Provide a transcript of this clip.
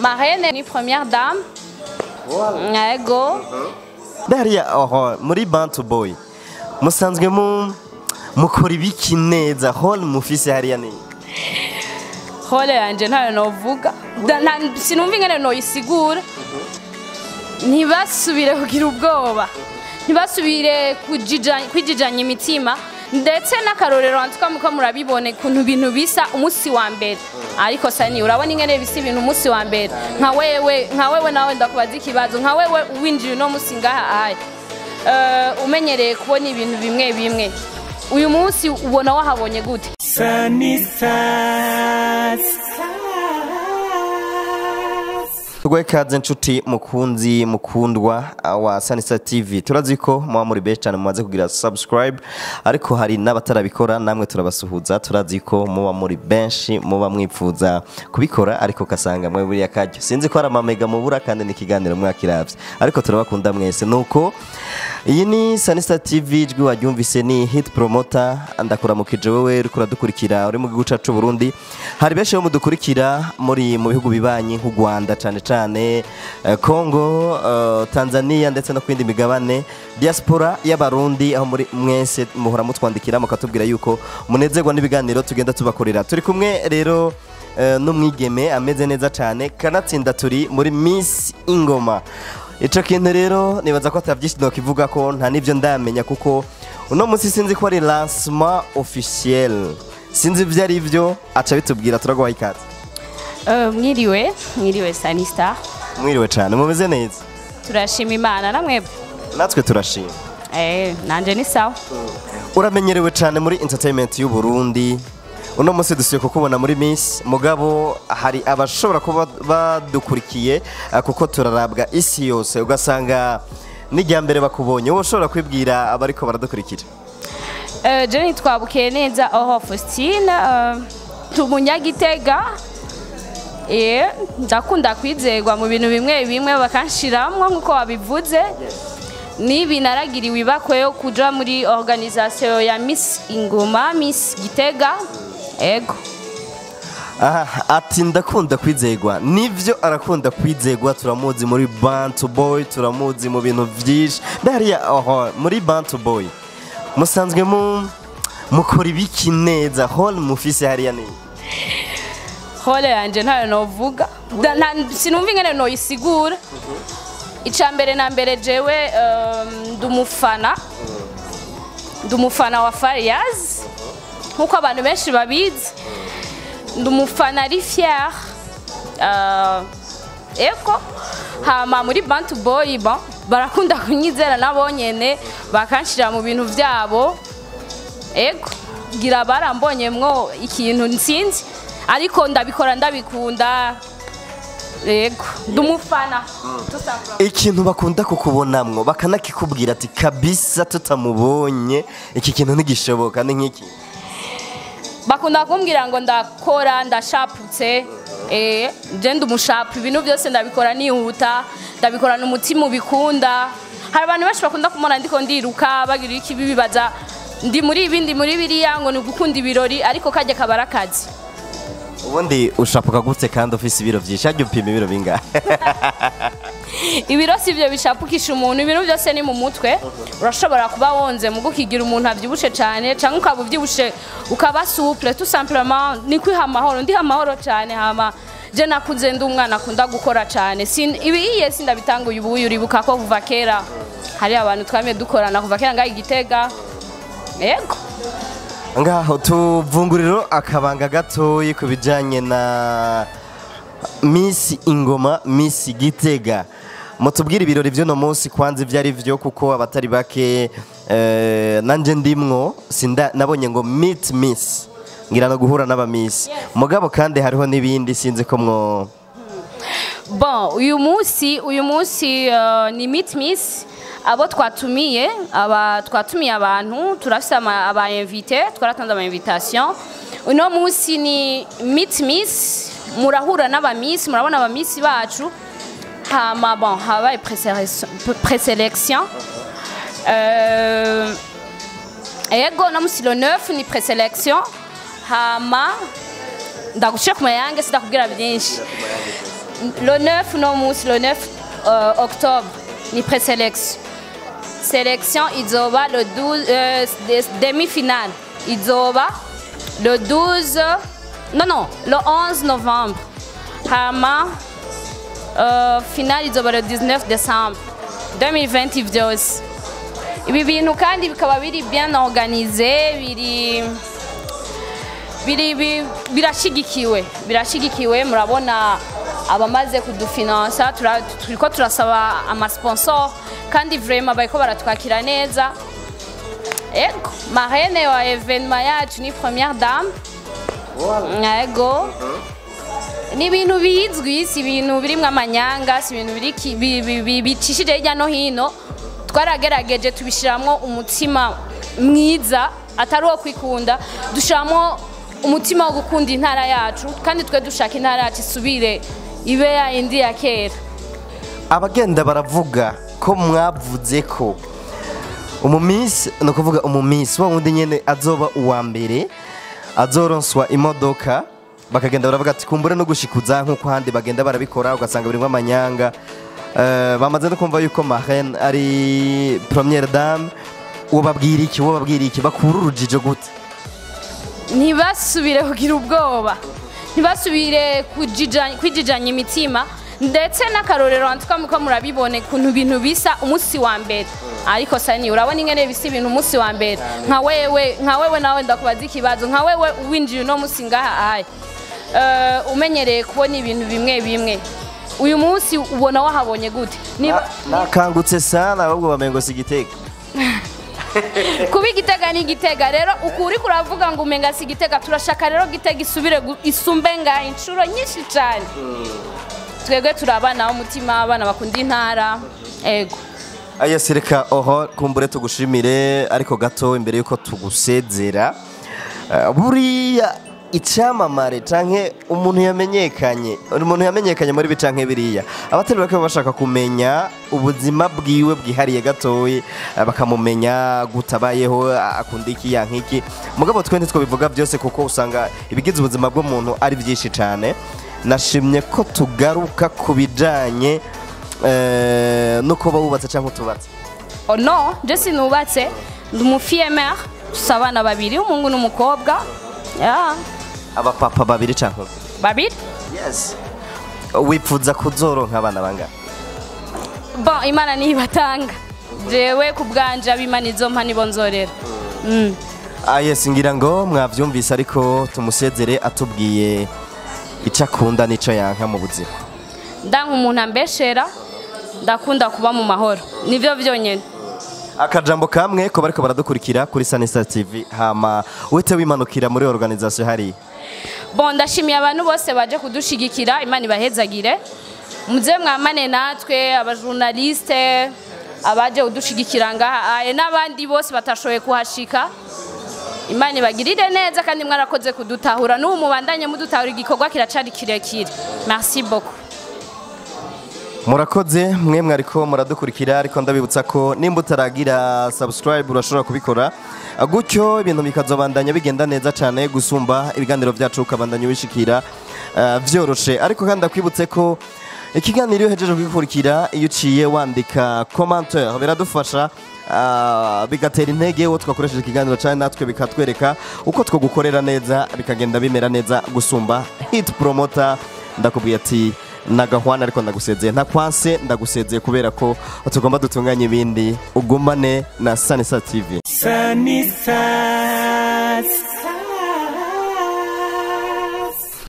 Marraine ni première dame. Yego. Hariya aho muri Bantu Boy musanzwe mu mukora ibiki neza? Rôle mufise hariya ni Rôle yanje ntayo novuga. Sinumva ingene noyisigura. Ntibasubire kugira ubwoba, ntibasubire kwijijanya imitima, ndetse n'akarorero antuka muko murabibone kuntu ibintu bisa umunsi wa mbere. Ariko sani urabona ingene bisa ibintu umunsi wa mbere. Nka wewe nawe ndakubaza ikibazo: nka wewe winjiye uno munsi ngaha aye, umenyereye kubona ibintu bimwe bimwe, uyu munsi ubona wahabonye gute? Sunny Stars. Tugwe kaze, nshuti mukunzi mukundwa wa Sanisa TV. Turazi ko muba muri benshi cyane mumaze kugira subscribe, ariko hari n'abatarabikora, namwe turabasuhuza. Turazi ko muba muri benshi muba mwipfuza kubikora, ariko kasanga mwe buriya kajyo sinzi ko hari amamega mubura, kandi ni ikiganiro mwakiravye, ariko turabakunda mwese. Nuko iyi ni Sanisa TV, ijwi waryumvise ni Hit Promoter. Ndakuramukije wewe uriko uradukurikira uri mu gihugu cacu Burundi. Hari benshi bo mudukurikira muri mu bihugu bibanyi nk'u Rwanda, cane cane Congo, Tanzania, ndetse no kwindi migabane, diaspora y'Abarundi aho muri mwese muhora mutwandikira mukatubwira yuko munezerwa n'ibiganiro tugenda tubakorera. Turi kumwe rero n'umwigeme ameze neza cane, kanatsinda turi muri Miss Ingoma. Ico kintu rero nibaza ko atavyinshi nokivuga ko nta nivyo ndamenya, kuko uno munsi sinzi ko ari lancement officiel, sinzi ivyo ari vyo, aca bitubwira. Turaguhaye ikaze. Mwiriwe, mwiriwe Sanista. Mwiriwe cane, mumeze neza? Turashima Imana, namwebwe? Natwe turashima. Nanje ni sawa. Uramenyerewe cane muri entertainment y'u Burundi. Uno munsi dusuye kukubona muri Miss, mugabo hari abashobora kuba badukurikiye, kuko turarabwa isi yose, ugasanga n'irya mbere bakubonye. Wowe ushobora kwibwira abariko baradukurikira? Je nitwa Bukeneza Aho Faustine, ndi umunyagitega. Ndakunda kwizerwa mu bintu bimwe bimwe bakanshiramwo nkuko wabivuze. Nibi naragiriwe ibakwe yo kuja muri organisation ya Miss Ingoma, Miss Gitega. Ego. Aha ati ndakunda kwizegwa, nivyo, arakunda kwizegwa. Turamuzi muri Bantu Boy, turamuzi mu bintu vyinshi. Hariya aho muri Bantu Boy musanzwe mu mukora ibiki neza? Rôle mufise hariya ni Rôle yanje ntayo novuga. Sinumva ingene noyisigura. Ica mbere na mbere, jewe ndi umufana. Ndi umufana wa Fariaz nkuko abantu benshi babizi. Ndi umufana ari fier. Eko hama muri Bantu Boy, bon, barakunda kunyizera nabo nyene bakanshira mu bintu vyabo. Ego, gira barambonyemwo ikintu nsinzi, ariko ndabikora ndabikunda. Ego, ndi umufana tout simplement. Ikintu bakunda kukubonamwo bakanakikubwira ati kabisa tutamubonye iki kintu ntigishoboka ni nk'iki? Bakunda kumbwira ngo ndakora ndashaputse. Je ndi umushapu, ibintu byose ndabikora nihuta, ndabikorana umutima ubikunda. Hari abantu benshi bakunda kumubona ndiko ndiruka, bagira iki, bibaza ndi muri ibi, ndi muri biriya, ngo ni ugukunda ibirori, ariko kajya kabara akazi. Ubundi ushapuka gute kandi ufise ibiro vyinshi? Harya upima ibiro bingahe? Ibiro si byo bishapukisha umuntu, ibintu byose ni mu mutwe. Urashobora kuba wonze mugo ukigira umuntu avyibushe cyane, cyangwa ukaba uvyibushe ukaba souple. Tout simplement ni kwiha amahoro. Ndiha amahoro cyane. Hama je nakuze ndi umwana akunda gukora cyane. Sin ibi iye sindabitanguye ubu. Uribuka ko kuva kera hari abantu twamye dukorana kuva kera ngaho igitega. Yego. Ngaho tuvunguriro akabanga gatoyi ku bijanye na Miss Ingoma, Miss Gitega. Mutubwire ibirori vy'uno munsi kwanza ivyo ari vyo, kuko abatari bake, nanje ndimwo, sinda nabonye ngo meet Miss, ngira no guhura n'aba Miss, mugabo kandi hariho n'ibindi sinzi ko mwo Bon, uyu munsi ni Meet Miss. Abo twatumiye, aba twatumiye abantu, turafise aba invité, twaratanze ama invitation. Uno munsi ni Meet Miss, murahura n'aba Miss, murabona aba Miss bacu. Hama bon, habaye présélection. Ego, no musi le 9 ni présélection. Hama ndagushira ku mayange, sindakubwira byinshi. Le 9, no munsi le 9 octobre ni présélection. Sélection izoba le 12, demi-finale izoba le 12, non, le 11 novembre. Hama finale izoba le 19 décembre 2020. Vyose ibi bintu kandi bikaba biri bien organisé, biri biri birashigikiwe. Murabona abamaze kudufinansa, turiko turasaba amasponsor kandi vraiment bariko baratwakira neza. Ego, marraine wa événement yacu ni première dame. Ego, ni ibintu bizwi, si ibintu birimwo amanyanga, si ibintu bicishije hirya no hino. Twaragerageje tubishiramwo umutima mwiza atari uwo kwikunda, dushiramwo umutima wo gukunda intara yacu, kandi twe dushaka intara yacu isubire ibe ya indi ya kera. Abagenda baravuga ko mwavuze ko umumisi, ni ukuvuga umumisi wa wundi nyene azoba uwa mbere azoronswa imodoka, bakagenda baravuga ati kumbure no gushikuza nk'uko handi bagenda barabikora ugasanga birimwo amanyanga. Bamaze no kumva yuko marraine ari première dame. Wobabwira iki? Wobabwira iki? Bakura urujijo gute? Ntibasubire kugira ubwoba, ntibasubire kwijijanya imitima, ndetse n'akarorero ko murabibone ukuntu ibintu bisa umunsi wa mbere. Ariko sani urabona ingene bisa ibintu umunsi wa mbere. Nka wewe nawe ndakubaza ikibazo, nka wewe winjiye uno munsi ngaha aye, umenyereye kubona ibintu bimwe bimwe, uyu munsi ubona wahabonye gute? Niba Nakangutse sana, ahubwo bamengo si Gitega. Kuba Igitega ni Igitega. Rero ukuri kuravuga ngo umenga si Igitega. Turashaka rero Gitega isubire isumbe ngaha inshuro nyinshi cyane. Twebwe turi abana b'umutima, abana bakunda intara, ego. Aya, reka oho kumbure tugushimire, ariko gato imbere yuko tugusezera, buriya icyamamare canke umuntu yamenyekanye muri bicanke biriya, abatari bake baba bashaka kumenya ubuzima bwiwe bwihariye gatoyi, bakamumenya gutabayeho, akunda iki, yanka iki. Mugabo twe ntitwobivuga byose kuko usanga ibigize ubuzima bw'umuntu ari byinshi cane. Nashimye ko tugaruka ku bijanye no kuba wubatse canke utubatse. Oh non, je sinubatse, ndi umufille-mère, dufise abana babiri, umuhungu n'umukobwa, yeah. Abapapa babiri canke umwe? Babiri. Yes. Wipfuza kuzoronka abana bangahe? Bon, Imana niyo ibatanga. Jewe ku bwanje, ab'Imana izompa nibo nzorera. Ah yes, ngira ngo mwavyumvise, ariko tumusezere atubwiye ico akunda n'ico yanka mu buzima. Ndanka umuntu ambeshera, ndakunda kuba mu mahoro, nivyo vyonyene. Akajambo kamwe ko bariko baradukurikira kuri Sanisa TV, hama wete wimanukira muri organisation hariya. Bon, ndashimiye abantu bose baje kudushigikira, Imana ibahezagire, muze mwamane natwe, abajournaliste abaje kudushigikira ngaha aye n'abandi bose batashoboye kuhashika. Imana ibagirire neza, kandi mwarakoze kudutahura, n'ubu mubandanye mudutahura, igikorwa kiracari kirekire. Merci beaucoup. Murakoze mwe mwariko muradukurikira, ariko ndabibutsa ko nimba utaragira subscribe urashobora kubikora gutyo, ibintu bikazobandanya bigenda neza cyane gusumba, ibiganiro byacu ukabandanya ubishikira vyoroshe. Ariko kandi ndakwibutse ko ikiganiro iyo uhejeje kugikurikira, iyo uciye wandika commentaire biradufasha, bigatera intege uwo twakoresheje ikiganiro cyane, natwe bikatwereka uko twogukorera neza, bikagenda bimera neza gusumba. Hit Promoter ndakubwiye ati nagahwana, ariko ndagusezeye ntakwanse, ndagusezeye kubera ko tugomba dutunganye ibindi. Ugumane na Sanisa TV. Sunny side.